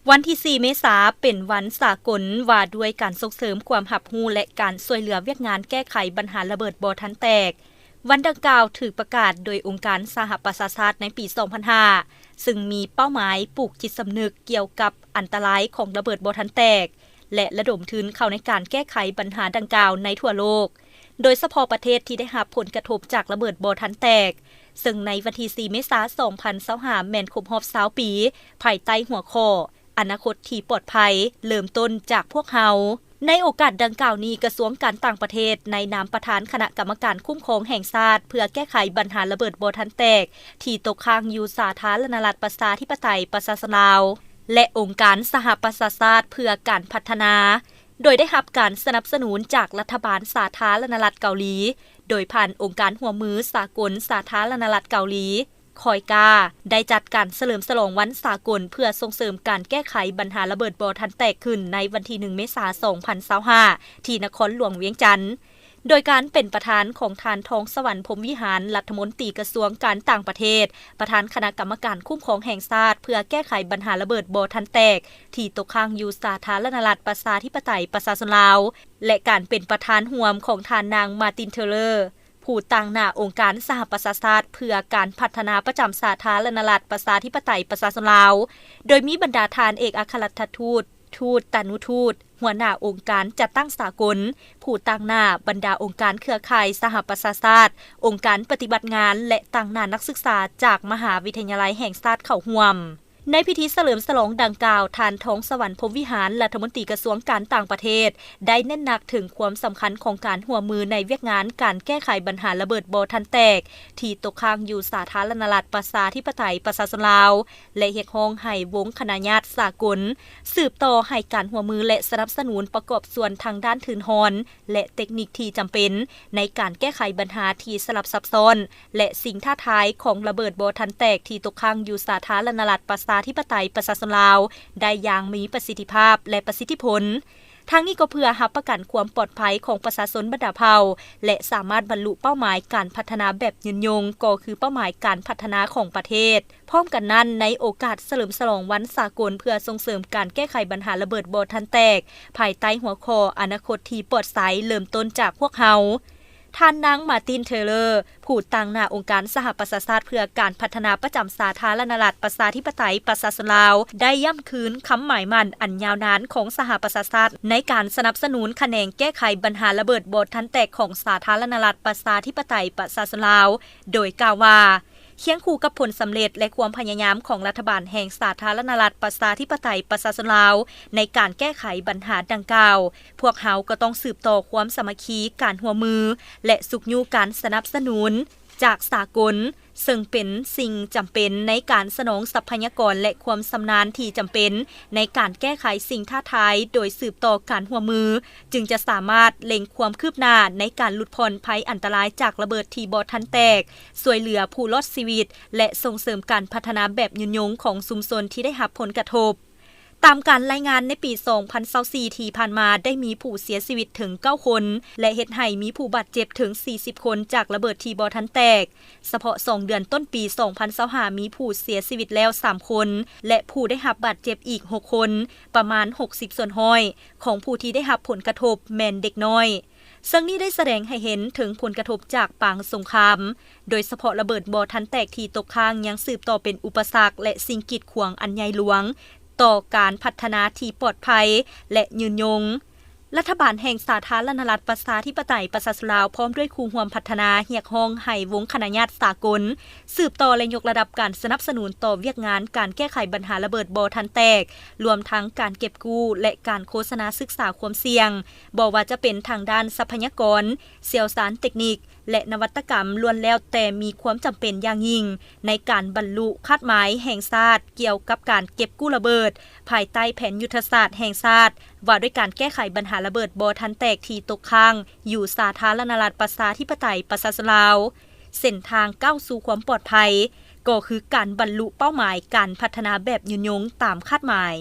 ວັນທີສີ່ ເມສາ ເປັນວັນສາກົນວ່າດ້ວຍການສົ່ງເສີມຄວາມຮັບຮູ້ ແລະ ການຊ່ວຍເຫຼືອວຽກງານແກ້ໄຂບັນຫາລະເບີດບໍ່ທັນແຕກ. ວັນດັ່ງກ່າວຖືກປະກາດໂດຍອົງການສະຫະປະຊາຊາດໃນປີສອງພັນຫ້າ ຊຶ່ງມີເປົ້າໝາຍປູກຈິດສຳນຶກກ່ຽວກັບອັນຕະລາຍຂອງລະເບີດບໍ່ທັນແຕກ ແລະ ລະດົມທຶນເຂົ້າໃນການແກ້ໄຂບັນຫາດັ່ງກ່າວໃນທົ່ວໂລກ, ໂດຍສະເພາະປະເທດທີ່ໄດ້ຮັບຜົນກະທົບຈາກລະເບີດບໍ່ທັນແຕກ, ເຊິ່ງໃນວັນທີສີ່ ເມສາ ສອງພັນຊາວຫ້າ ແມ່ນຄົບຮອບຊາວປີ ພາຍໃຕ້ຫົວຂໍ້ ອະນາຄົດທີ່ປອດໄພ ເລີ່ມຕົ້ນຈາກພວກເຮົາ. ໃນໂອກາດດັ່ງກ່າວນີ້, ກະຊວງການຕ່າງປະເທດ ໃນນາມປະທານຄະນະກຳມະການຄຸ້ມຄອງແຫ່ງຊາດ ເພື່ອແກ້ໄຂບັນຫາລະເບີດບໍ່ທັນແຕກ ທີ່ຕົກຄ້າງຢູ່ສາທາລະນະລັດປະຊາທິປະໄຕປະຊາຊົນລາວ ແລະ ອົງການສະຫະປະຊາຊາດເພື່ອການພັດທະນາ, ໂດຍໄດ້ຮັບການສະໜັບສະໜູນຈາກລັດຖະບານສາທາລະນະລັດເກົາຫຼີ, ໂດຍຜ່ານອົງການຮ່ວມມືສາກົນສາທາລະນະລັດເກົາຫຼີ ຄອຍກາ ໄດ້ຈັດການສະເຫຼີມສະຫຼອງວັນສາກົນເພື່ອສົ່ງເສີມການແກ້ໄຂບັນຫາລະເບີດບໍ່ທັນແຕກຂຶ້ນໃນວັນທີໜຶ່ງ ເມສາ ສອງພັນຊາວຫ້າ ທີ່ນະຄອນຫຼວງວຽງຈັນ, ໂດຍການເປັນປະທານຂອງທ່ານ ທອງສະຫວັນ ພົມວິຫານ ລັດຖະມົນຕີກະຊວງການຕ່າງປະເທດ, ປະທານຄະນະກຳມະການຄຸ້ມຄອງແຫ່ງຊາດ ເພື່ອແກ້ໄຂບັນຫາລະເບີດບໍ່ທັນແຕກ ທີ່ຕົກຄ້າງຢູ່ສາທາລະນະລັດປະຊາທິປະໄຕປະຊາຊົນລາວ ແລະ ການເປັນປະທານຮ່ວມຂອງທ່ານນາງ ມາຕິນ ເທີເລີ ຜູ້ຕາງໜ້າອົງການສະຫະປະຊາຊາດເພື່ອການພັດທະນາປະຈຳສາທາລະນະລັດປະຊາທິປະໄຕປະຊາຊົນລາວ, ໂດຍມີບັນດາທ່ານເອກອັກຄະລັດຖະທູດ, ທູດ, ຕານຸທູດ, ຫົວໜ້າອົງການຈັດຕັ້ງສາກົນ, ຜູ້ຕາງໜ້າບັນດາອົງການເຄືອຂ່າຍສະຫະປະຊາຊາດ, ອົງການປະຕິບັດງານ ແລະ ຕາງໜ້ານັກສຶກສາຈາກມະຫາວິທະຍາໄລແຫ່ງຊາດເຂົ້າຮ່ວມ. ໃນພິທີສະເຫຼີມສະຫຼອງດັ່ງກ່າວ, ທ່ານ ທອງສະຫວັນ ພົມວິຫານ ລັດຖະມົນຕີກະຊວງການຕ່າງປະເທດ ໄດ້ເນັ້ນໜັກເຖິງຄວາມສຳຄັນຂອງການຮ່ວມມືໃນວຽກງານການແກ້ໄຂບັນຫາລະເບີດບໍ່ທັນແຕກ ທີ່ຕົກຄ້າງຢູ່ສາທາລະນະລັດປະຊາທິປະໄຕປະຊາຊົນລາວ ແລະ ຮຽກຮ້ອງໃຫ້ວົງຄະນະຍາດສາກົນ ສືບຕໍ່ໃຫ້ການຮ່ວມມື ແລະ ສະໜັບສະໜູນປະກອບສ່ວນທາງດ້ານທຶນຮອນ ແລະ ເຕັກນິກທີ່ຈຳເປັນ ໃນການແກ້ໄຂບັນຫາທີ່ສະຫຼັບຊັບຊ້ອນ ແລະ ສິ່ງທ້າທາຍຂອງລະເບີດບໍ່ທັນແຕກທີ່ຕົກຄ້າງຢູ່ສາທາລະນະລັດປະຊາທິປະໄຕປະຊາຊົນລາວ ໄດ້ຢ່າງມີປະສິດທິພາບ ແລະ ປະສິດທິຜົນ. ທັງນີ້ກໍເພື່ອຮັບປະກັນຄວາມປອດໄພຂອງປະຊາຊົນບັນດາເຜົ່າ ແລະ ສາມາດບັນລຸເປົ້າໝາຍການພັດທະນາແບບຍືນຍົງ, ກໍຄືເປົ້າໝາຍການພັດທະນາຂອງປະເທດ. ພ້ອມກັນນັ້ນ, ໃນໂອກາດສະເຫຼີມສະຫຼອງວັນສາກົນເພື່ອສົ່ງເສີມການແກ້ໄຂບັນຫາລະເບີດບໍ່ທັນແຕກ ພາຍໃຕ້ຫົວຂໍ້ ອະນາຄົດທີ່ປອດໃສ ເລີ່ມຕົ້ນຈາກພວກເຮົາ, ທ່ານນາງ ມາຕິນ ເທີເລີ ຜູ້ຕາງໜ້າອົງການສະຫະປະຊາຊາດເພື່ອການພັດທະນາປະຈຳສາທາລະນະລັດປະຊາທິປະໄຕປະຊາຊົນລາວ ໄດ້ຢ້ຳຄືນຄຳໝາຍໝັ້ນອັນຍາວນານຂອງສະຫະປະຊາຊາດໃນການສະໜັບສະໜູນຂະແໜງແກ້ໄຂບັນຫາລະເບີດບໍ່ທັນແຕກຂອງສາທາລະນະລັດປະຊາທິປະໄຕປະຊາຊົນລາວ, ໂດຍກ່າວວ່າ ຄຽງຄູ່ກັບຜົນສຳເລັດ ແລະ ຄວາມພະຍາຍາມຂອງລັດຖະບານແຫ່ງສາທາລະນະລັດປະຊາທິປະໄຕປະຊາຊົນລາວ ໃນການແກ້ໄຂບັນຫາດັ່ງກ່າວ, ພວກເຮົາກໍຕ້ອງສືບຕໍ່ຄວາມສາມັກຄີ, ການຮ່ວມມື ແລະ ຊຸກຍູ້ການສະໜັບສະໜູນຈາກສາກົນ, ເຊິ່ງເປັນສິ່ງຈຳເປັນໃນການສະໜອງຊັບພະຍາກອນ ແລະ ຄວາມຊຳນານທີ່ຈຳເປັນໃນການແກ້ໄຂສິ່ງທ້າທາຍ, ໂດຍສືບຕໍ່ການຮ່ວມມື ຈຶ່ງຈະສາມາດເລັ່ງຄວາມຄືບໜ້າໃນການຫຼຸດຜ່ອນໄພອັນຕະລາຍຈາກລະເບີດທີ່ບໍ່ທັນແຕກ, ຊ່ວຍເຫຼືອຜູ້ລອດຊີວິດ ແລະ ສົ່ງເສີມການພັດທະນາແບບຍືນຍົງຂອງຊຸມຊົນທີ່ໄດ້ຮັບຜົນກະທົບ. ຕາມການລາຍງານ, ໃນປີສອງພັນຊາວສີ່ທີ່ຜ່ານມາ ໄດ້ມີຜູ້ເສຍຊີວິດເຖິງເກົ້າຄົນ ແລະ ເຮັດໃຫ້ມີຜູ້ບາດເຈັບເຖິງສີ່ສິບຄົນຈາກລະເບີດທີ່ບໍ່ທັນແຕກ. ສະເພາະສອງເດືອນຕົ້ນປີສອງພັນຊາວຫ້າ ມີຜູ້ເສຍຊີວິດແລ້ວສາມຄົນ ແລະ ຜູ້ໄດ້ຮັບບາດເຈັບອີກຫົກຄົນ, ປະມານຫົກສິບສ່ວນຮ້ອຍຂອງຜູ້ທີ່ໄດ້ຮັບຜົນກະທົບແມ່ນເດັກນ້ອຍ. ເຊິ່ງນີ້ໄດ້ສະແດງໃຫ້ເຫັນເຖິງຜົນກະທົບຈາກປາງສົງຄາມ, ໂດຍສະເພາະລະເບີດບໍ່ທັນແຕກທີ່ຕົກຄ້າງຍັງສືບຕໍ່ເປັນອຸປະສັກ ແລະ ສິ່ງກີດຂວາງອັນໃຫຍ່ຫຼວງຕໍ່ການພັດທະນາທີ່ປອດໄພ ແລະ ຍືນຍົງ. ລັດຖະບານແຫ່ງສາທາລະນະລັດປະຊາທິປະໄຕປະຊາຊົນລາວ ພ້ອມດ້ວຍຄູ່ຮ່ວມພັດທະນາ ຮຽກຮ້ອງໃຫ້ວົງຄະນະຍາດສາກົນ ສືບຕໍ່ ແລະ ຍົກລະດັບການສະໜັບສະໜູນຕໍ່ວຽກງານການແກ້ໄຂບັນຫາລະເບີດບໍ່ທັນແຕກ, ລວມທັງການເກັບກູ້ ແລະ ການໂຄສະນາສຶກສາຄວາມສ່ຽງ, ບໍ່ວ່າຈະເປັນທາງດ້ານຊັບພະຍາກອນ, ຊ່ຽວຊານເຕັກນິກ ແລະ ນະວັດຕະກຳ ລ້ວນແລ້ວແຕ່ມີຄວາມຈຳເປັນຢ່າງຍິ່ງໃນການບັນລຸຄາດໝາຍແຫ່ງຊາດກ່ຽວກັບການເກັບກູ້ລະເບີດ ພາຍໃຕ້ແຜນຍຸດທະສາດແຫ່ງຊາດ ວ່າດ້ວຍການແກ້ໄຂບັນຫາລະເບີດບໍ່ທັນແຕກທີ່ຕົກຄ້າງຢູ່ສາທາລະນະລັດປະຊາທິປະໄຕປະຊາຊົນລາວ. ເສັ້ນທາງກ້າວສູ່ຄວາມປອດໄພ ກໍຄືການບັນລຸເປົ້າໝາຍການພັດທະນາແບບຍືນຍົງຕາມຄາດໝາຍ.